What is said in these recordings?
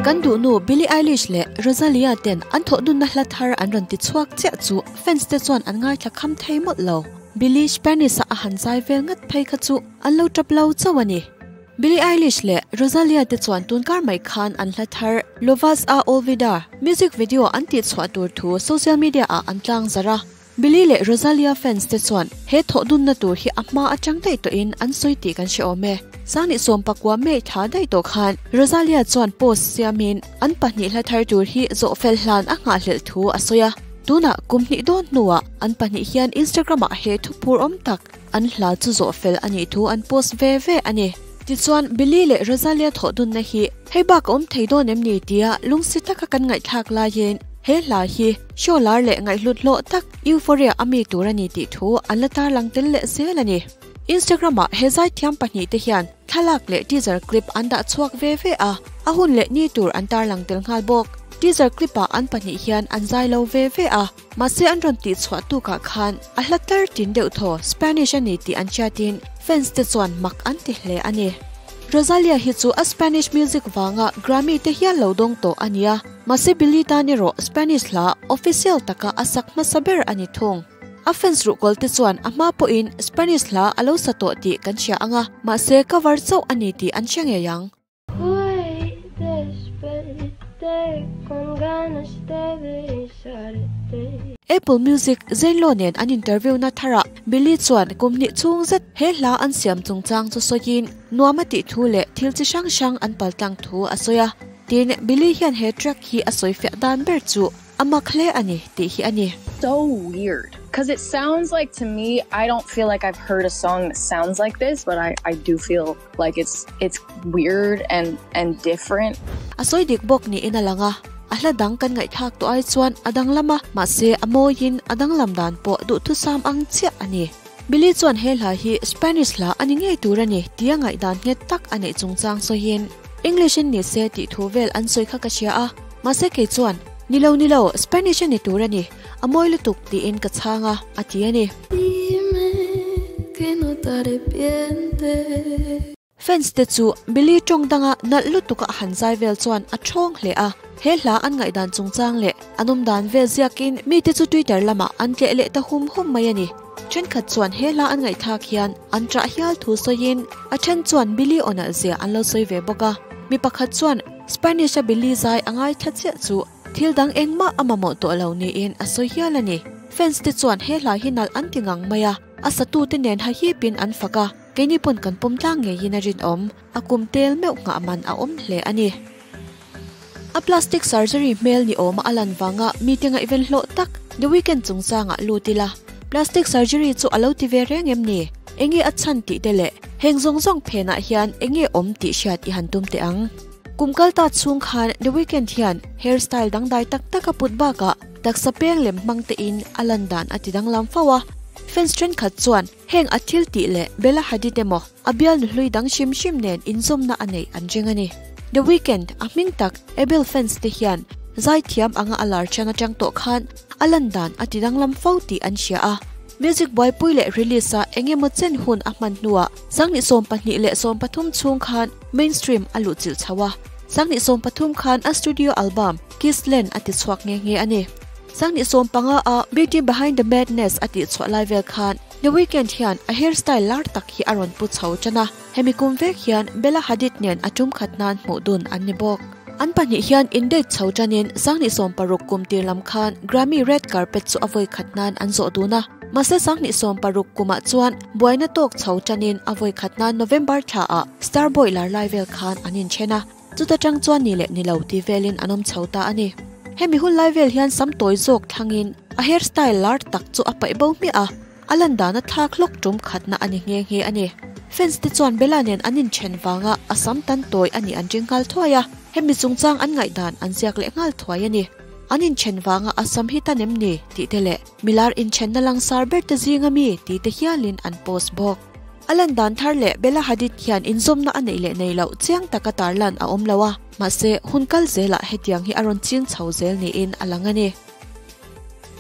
Kan duhnu Billie Eilish leh Rosalia ten an thawhdunna hla thar an rawn ti chhuak chiah chu fans te chuan an ngaithla kham thei mawlh lo. Billie Spanish-a a han zai vel ngat phei kha chu an lo tap lo chauh a ni. Billie Eilish leh Rosalia te chuan tunkar mai khan an hla thar Lo Vas A Olvidar music video an tihchhuah tur thu social media ah an tlang zarh a. Billie leh Rosalia fans te chuan he thawhdunna tur hi a hma atang daih tawhin an sawi tih kan hre awm e. Sangni sawmpakua May thla daih tawh khan Rosalia chuan post siamin an pahnih hla thar tur hi zawh fel hlan a nghahhlelh thu a sawi a. Tunah kum hnih dawn hnuah an pahnih hian Instagram ah he thu phur awm tak an hla chu zawh fel a nih thu an post ve ve a ni. Tichuan Billie leh Rosalia thawhdunna hi hei bak a awm thei dawn em ni tia lungsi taka kan ngaihthlak laiin he hla hi show lar leh ngaihhlut hlawh tak Euphoria a mi tur a ni tih thu an la tarlang tel leh zel a ni. Instagram ah he zaithiam pahnih te hian thlalak leh teaser clip an dah chhuak ve ve a, a hun leh ni tur an tarlang tel nghal bawk. Teaser clip ah an pahnih hian an zai lo ve ve a, mahse an rawn tih chhuah tukah khan a hla tar tin deuh thaw Spanish a ni tih an hriatin fans te chuan mak an ti hle a ni. Rosalia hi chu a Spanish music vanga Grammy te hial lo dawng tawh a nia, mahse Billie tan erawh Spanish hla official taka a sak hmasa ber a ni thung. A fans ruhkawl te chuan a hma pawhin Spanish hla a lo sa tawh tih kan hria ang a, mahse cover chauh a ni tih an hre ngei ang. Apple Music Zayn Lo nen an interview na tharah Billie chuan kum hnih chhung zet he hla an siam chungchang chu sawiin nuam a tih thu leh thil chi hrang hrang an paltlang thu a sawi a. Tin, Billie hian he track hi a sawi fiah dan ber chu A mak hle a ni tih hi a ni. So weird cause it sounds like to me I don't feel like I've heard a song that sounds like this but I I do feel like it's it's weird and and different. A sawi dik bawk niin a lang a, a hla dang kan ngaihthlak tawh ai chuan a danglam a, mahse a mawiin a danglam dan pawh duhthusam ang chiah a ni. Billie chuan he hla hi Spanish hla a ni ngei tur a ni tia ngaihdan nghet tak a neih chungchang sawiin, English in ni se tih thu vel an sawi kha ka hria a, mahse kei chuan, Ni lo, ni lo, Spanish a ni tur a ni, a mawi lutuk tiin ka chhang a, a ti a ni. Fans te chu Billie tawng danga nalh lutuka a han zai vel chuan a thawng hle a, he hla an ngaihdan chungchang leh an awm dan vel ziakin mite chu Twitter lamah an tleh leh ta hum hum mai a ni. Thenkhat chuan he hla an ngaihthlak hian an ṭah hial thu sawiin a then chuan Billie aw nalh zia an lo sawi ve bawk a, mi pakhat chuan Spanish-a Billie zai a ngaithla chiah chu thil dang engmah a mamawh tawh lo niin a sawi hial a ni. Fans te chuan he hla hi nalh an ti ngang mai a, a satute nen hahipin an fak a. Keini pawn kan pawm tlang ngeiin a rinawm, a kum tel meuh nghah man a awm hle a ni. A plastic surgery hmel ni awma a lan vanga mite ngaihven hlawh tak The Weeknd chungchangah lut ila, plastic surgery chu a lo ti ve reng em ni? Enge a chhan tih te leh heng zawng zawng phenah hian enge awm tih hriat i han tum teh ang. Kum kal ta chhung khan The Weeknd hian hairstyle dangdai tak tak a put bakah taksa peng lem hmang tein a lan dan a ti danglam fo a, fans thenkhat chuan Heng a thil tih leh Bella Hadid emaw a bialnu hlui dang hrim hrim nen inzawmna a neih an ring a ni. The Weeknd a hming tak Abel fans te hian zaithiam anga a lar ṭhian aṭang tawh khan a lan dan a ti danglam fo tih an hria a. Music buaipui leh release a eng emaw chen hun a hman hnuah 2024 chhung khan mainstream a luhchilh chho a. 2013 khan a studio album Kiss Land a ti chhuak nghe nghe a ni. 2015 a Beauty Behind the Madness a tih chhuah lai vel khan The Weeknd hian a hairstyle lar tak hi a rawn pu chho tan a, hemi kum vek hian Bella Hadid nen a tum khat nan hmuh dun an ni bawk. An pahnih hian in date chho tanin 2016 kum tir lam khan Grammy red carpet chu a vawi khat nan an zawh dun a, mahse 2016 kumah chuan buaina tawk chho tanin a vawi khat nan November thla ah Starboy lar lai vel khan an inthen a. Chuta tang chuan ni leh ni lo tih velin an awm chho ta a ni. Hemi hun lai vel hian sam tawi zawk thlangin a hair style lar tak chu a paih bo hmiah a, a lan dan a thlak hlawk tum khatna a ni nghe nghe a ni. Fans te chuan Bella nen an inthen vanga a sam tan tawi a nih an ring nghal thuai a, hemi chungchang an ngaihdan an ziak leh nghal thuai a ni. An inthen vanga a sam hi tan em ni tih te leh milar inthenna langsar ber te zinga mi tih te hialin an post bawk. A lan dan thar leh Bella Hadid hian inzawmna a neih leh nei loh chiang taka tarlan a awm lo a, mahse hun kal zelah hetiang hi a rawn ching chho zel niin a lang a ni.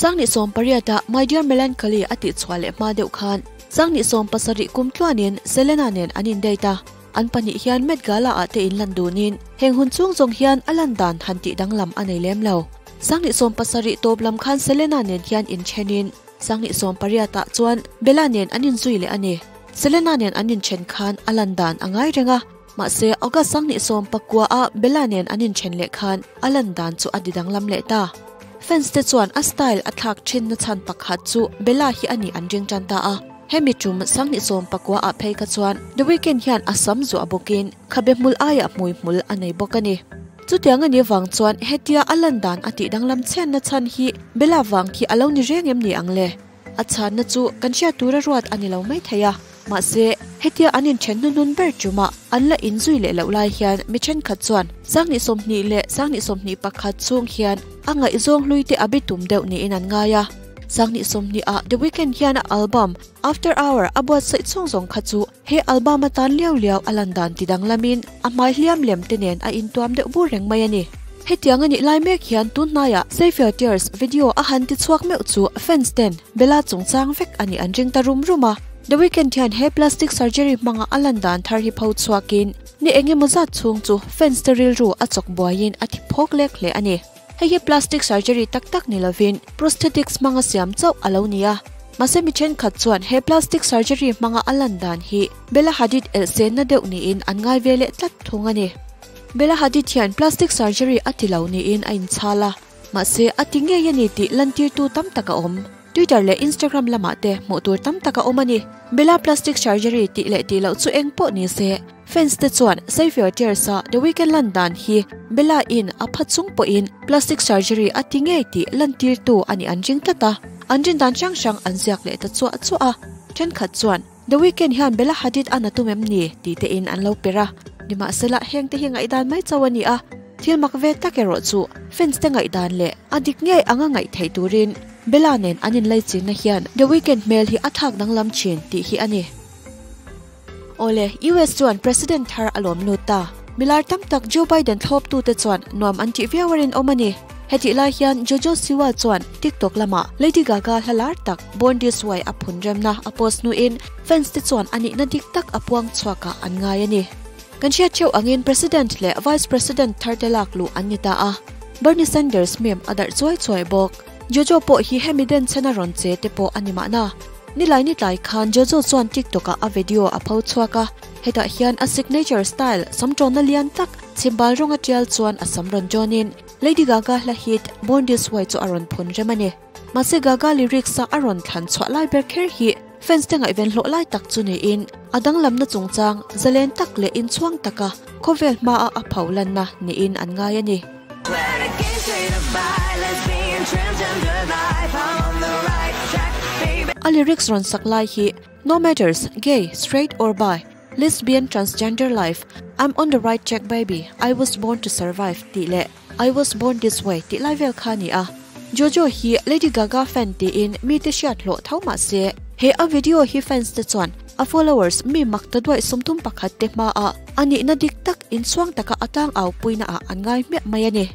Sangni 18 a My Dear Melancholy a tihchhuah leh hma deuh khan Sangni 17 kum tluanin Selena nen an in date a. An pahnih hian Met Gala ah te inlan dunin heng hun chhung zawng hian a lan dan han tih danglam a nei lem lo. Sanghnih 70 tawp lam khan Selena nen hian inthenin Sanghnih 18 ah chuan Bella nen an inzui leh a ni. Selena nen an inthen khan a lan dan a ngai reng a, mahse August Sanghnih 19 ah Bella nen an inthen leh khan a lan dan chu a ti danglam leh ta. Fans te chuan a style a thlak thin na chhan pakhat chu Bella hi a nih an ring tan ta a. Hemi tum Sanghnih 19 ah phei kha chuan The Weeknd hian a sam zuah bawkin khabe hmul aiah hmui hmul a nei bawk a ni. Chutiang a nih vang chuan hetia a lan dan a tih danglam chhiatna chhan hi Bella vang khi a lo ni reng em ni ang le? A chhanna chu kan hriat tura ruat a ni lo mai thei a. Mahse, hetia an inthen hnuhnun ber tumah an la inzui leh loh lai hian mi thenkhat chuan Sanghnih 20 leh Sanghnih 21 chhung hian a ngaihzawng hlui te a bitum deuh niin an ngai a. Sanghnih 20 ah The Weeknd hian a album After Hour a buatsaih chhung zawng kha chu He album atan liau liau a lan dan ti danglamin a hmai hliam lem te nen a intuam deuh bur reng mai a ni. Hetiang a nih lai mek hian tun hnaiah Save Your Tears video a han ti chhuak meuh chu fans ten Bella chungchang vek a nih an ring ta rum rum a. The Weeknd hian he plastic surgery hmanga a lan dan thar hi pho chhuakin ni eng emaw zat chhung chu fans te rilru a chawk buaiin a thi phawk lek hle a ni. Hei hi plastic surgery tak tak ni lovin prosthetics hmanga siam chauh a lo ni a. Mahse mi thenkhat chuan he plastic surgery hmanga a lan dan hi Bella Hadid elhsenna deuh niin an ngai ve leh tlat thung a ni. Bella Hadid hian plastic surgery a ti lo niin a inchhal a, mahse a ti ngei a ni tih lantirtu tam tak a awm. Twitter leh Instagram lamah te hmuh tur tam tak a awm a ni. Bella plastic surgery tih leh tih loh chu eng pawh ni se, fans te chuan Save Your Tears a The Weeknd lan dan hi Bella in a pha chung pawhin plastic surgery a ti ngei tih lantirtu a nih an ring tlat a. An rin dan hrang hrang an ziak leh ta chuah chuah a. Thenkhat chuan The Weeknd hian Bella Hadid a na tum em ni? tih te in an lo per a. Nimahsela heng te hi ngaihdan mai chauh a ni a. Thil mak ve tak erawh chu fans te ngaihdan leh a dik ngei anga ngaih theih turin Bella nen an inlaichinna hian The Weeknd hmel hi a thlak danglam thin tih hi a ni. Awle, US chuan President thar a lawm lut ta. Milar tam tak Joe Biden thlawptute chuan nuam an tih viau a rinawm a ni. Hetih lai hian Jojo Siwa chuan TikTok lamah Lady Gaga hla lar tak Born This Way a phun remna a post hnuin fans te chuan a nihna dik tak a puang chhuakah an ngai a ni. Kan hriat theuh angin President leh Vice President thar te lak luh an ni ta a, Bernie Sanders mem a darh chuai chuai bawk. Jojo pawh hi hemi den chhena rawn che te pawh a ni mahna. Nilai ni tlai khan Jojo chuan TikTok ah a video a pho chhuak a, hetah hian a signature style samṭawnna lian tak chhimbal rawng a tial chuan a sam rawn ṭawnin Lady Gaga hla hit Born This Way chu a rawn phun rem a ni. Mahse Gaga lyrics a a rawn thlan chhuah lai ber kher hi fans te ngaihven hlawh lai tak chu niin a danglamna chungchang zalen tak leh inchhuang taka khawvel hmaa a pho lanna niin an ngai a ni. A lyrics rawn sak lai hi No matters, gay, straight or bi, lesbian, transgender life, I'm on the right track baby, I was born to survive tih leh I was born this way tih lai vel kha a ni a. Jojo hi Lady Gaga fan tiin mite hriat hlawh tho mah se, he a video hi fans te chuan a followers mi mak ta duaih 31 te hmaah a nihna dik tak inchhuang taka a tang au puina ah an ngai hmiah mai a ni.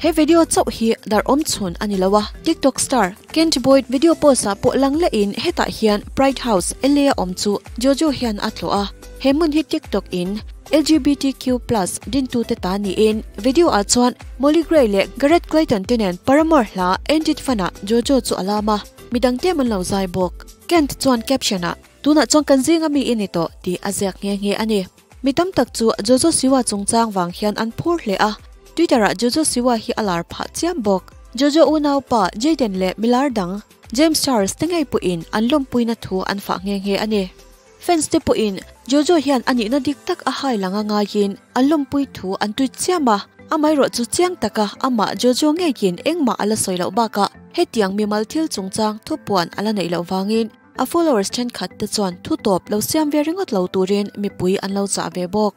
He video chauh hi dar awm chhun a ni lo a, TikTok star Kent Boyd video post ah pawh lang lehin hetah hian Pride House, LA a awm chu Jojo hian a tlawh a, he hmun hi TikTok in LGBTQ plus dintute ta niin video ah chuan Molly Gray leh Garrett Clayton te nen Paramore hla Ain't It Fun ah Jojo chu a lam a, midang tlem an lo zai bawk. Kent chuan caption ah, Tunah chuan kan zinga mi i ni tawh tih a ziak nghe nghe a ni. Mi tam tak chu Jojo Siwa chungchang vang hian an phur hle a, Twitter ah Jojo Siwa hi a lar phah chiam bawk. Jojo unaupa Jayden leh milar dang James Charles te ngei pawhin an lawmpuina thu an fah nghe nghe a ni. Fans te pawhin Jojo hian a nihna dik tak a hai lang a ngaiin an lawmpui thu an tweet chiam a, amaherawh chu chiang taka amah Jojo ngeiin engmah a la sawi loh bakah hetiang mimal thil chungchang thupuan a la neih loh vangin a followers thenkhat te chuan thu tawp lo siam ve ringawt lo turin mipui an lo chah ve bawk.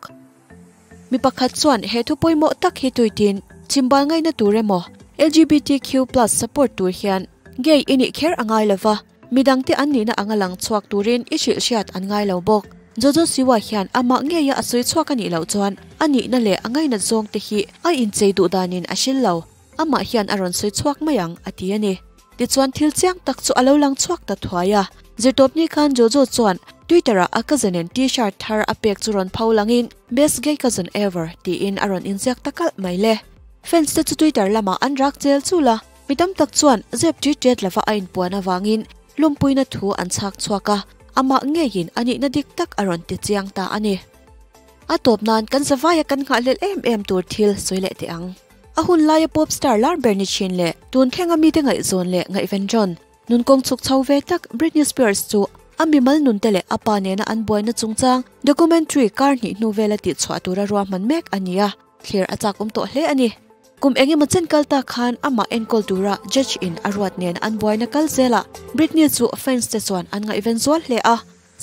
Mi pakhat chuan he thu pawimawh tak hi tuitin chhimbal ngaihna tur emaw LGBTQ plus support tur hian gay i nih kher a ngai lova, Midangte an nihna anga lang chhuak turin i hrilh hriat an ngai lo bawk. Jojo Siwa hian amah ngeia a sawi chhuak a nih loh chuan a nihna leh a ngainat zawng te hi a inchei duh danin a hril lo. Amah hian a rawn sawi chhuak mai ang, a ti a ni. Tichuan thil chiang tak chu a lo lang chhuak ta thuai a. Zirtawpni khan Jojo chuan. Twitter-ah a cousin-in T-shirt thar a pek chu rawn pho langin Best gay cousin ever tiin a rawn inziak ta kalh mai le. Fans te chu Twitter lamah an rak chel chul a, mi tam tak chuan zep ṭit ṭet lova a inpuan avangin lawmpuina thu an chhak chhuak a, amah ngeiin a nihna dik tak a rawn ti chiang ta a ni. A tawp nan kan zavaia kan nghahhlelh em em tur thil sawi leh teh ang. A hun laia pop star lar ber ni thin leh tun thlenga mite ngaihzawn leh ngaihven rawn nun kawng chhuk chho ve tak Britney Spears chu a mimal nunte leh a pa nena an buaina chungchang documentary kar hnih hnu vela tihchhuah tura ruahman mek a ni a, thlir a chak awm tawh hle a ni. Kum engemaw chen kal ta khan amah enkawl tura judge in a ruat nen an buaina kal zelah Britney chu fans te chuan an ngaihven zual hle a.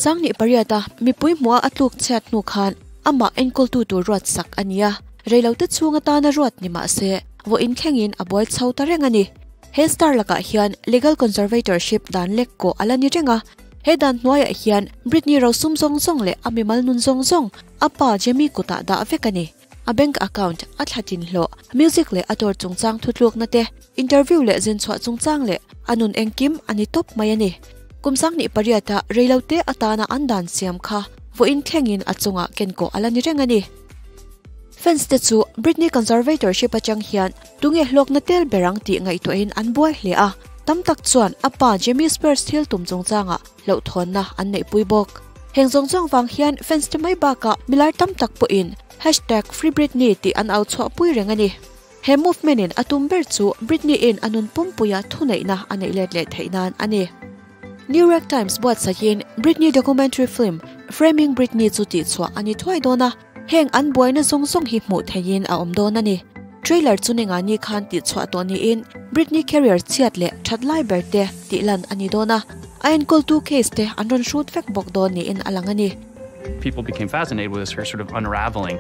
Sanghnih pariata mipui hmuha a tluk chhiat hnu khan amah enkawltu tur ruat sak a ni a, reilote chhung atana ruat ni mah se vawiin thlengin a buai chho ta reng a ni. He star lakah hian legal conservatorship dan lek kawh a la ni reng a, he dan hnuaiah hian Britney rosum zawng zawng leh a mimal nun zawng zawng a pa Jamie kutah dah vek a ni. A bank account, a thla tin hlawh, music leh a dawr chungchang thutlukna te, interview leh zinchhuah chungchang leh a nun engkim a ni tawp mai a ni. Kum 28 ah reilote atana an dan siam kha vawiin thlengin a chungah kenkawh a la ni reng a ni. Fans te chu Britney conservatorship atang hian tunge hlawkna tel ber ang tih ngaihtuahin an buai hle a, tam tak chuan a pa Jamie Spears thil tum chungchangah hlauhthawnna an neihpui bawk. Heng zawng zawng vang hian fans te mai bakah milar tam tak pawhin hashtag FreeBritney tih an au chhuahpui reng a ni. He movement in a tum ber chu Britney in a nun pumpuia thuneihna a neih let leh theih nan a ni. New York Times buatsaihin Britney documentary film Framing Britney chu tihchhuah a ni thuai dawn a, heng an buaina zawng zawng hi hmuh theihin a awm dawn a ni. Trailer chu ninga ni khan tihchhuah tawh niin Britney career chhiat leh that lai ber te tih lan a ni dawn a, a enkawltu case te an rawn hrut vek bawk dawn niin a lang a ni. People became fascinated with her sort of unraveling.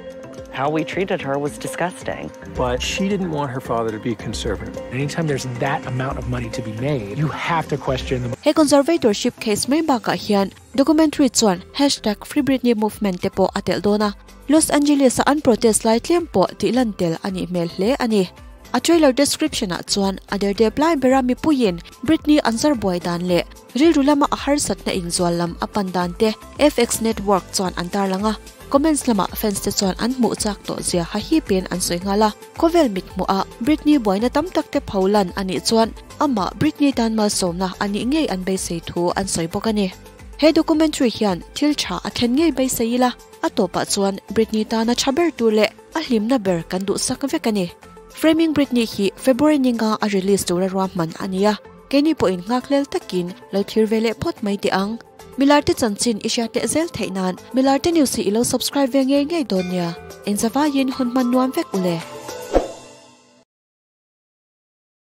How we treated her was disgusting. But she didn't want her father to be conservative. Anytime there's that amount of money to be made, you have to question the He conservatorship case mai bakah hian documentary chuan hashtag FreeBritney movement te pawh a telh dawn a, Los Angeles-a an protest lai tlem pawh tih lan tel a nih hmel hle a ni. A trailer description-ah chuan a derdep lai bera mipuiin Britney an zar buai dan leh rilru lama a harsatna inzual lam a pan dan te FX Network chuan an tarlang a, comments lamah fans te chuan an hmuh chak tawh zia hahipin an sawi nghal a, khawvel mit hmuhah Britney buaina tam tak te pho lan a nih chuan amah Britney tan malsawmna a nih ngei an beisei thu an sawi bawk a ni. He documentary hian thil tha a thlen ngei beisei ila, a tawpah chuan Britney tana tha ber tur leh a hlimna ber kan duhsak vek a ni. Framing Britney hi February ninga a release tura ruahman a ni a, keini pawhin nghakhlel takin lo thlir ve leh phawt mai teh ang. Milarte chanchin i hriat leh zel theih nan Milarte News hi i lo subscribe ve ngei ngei dawn nia. Engzavaiin hun hman nuam vek ule.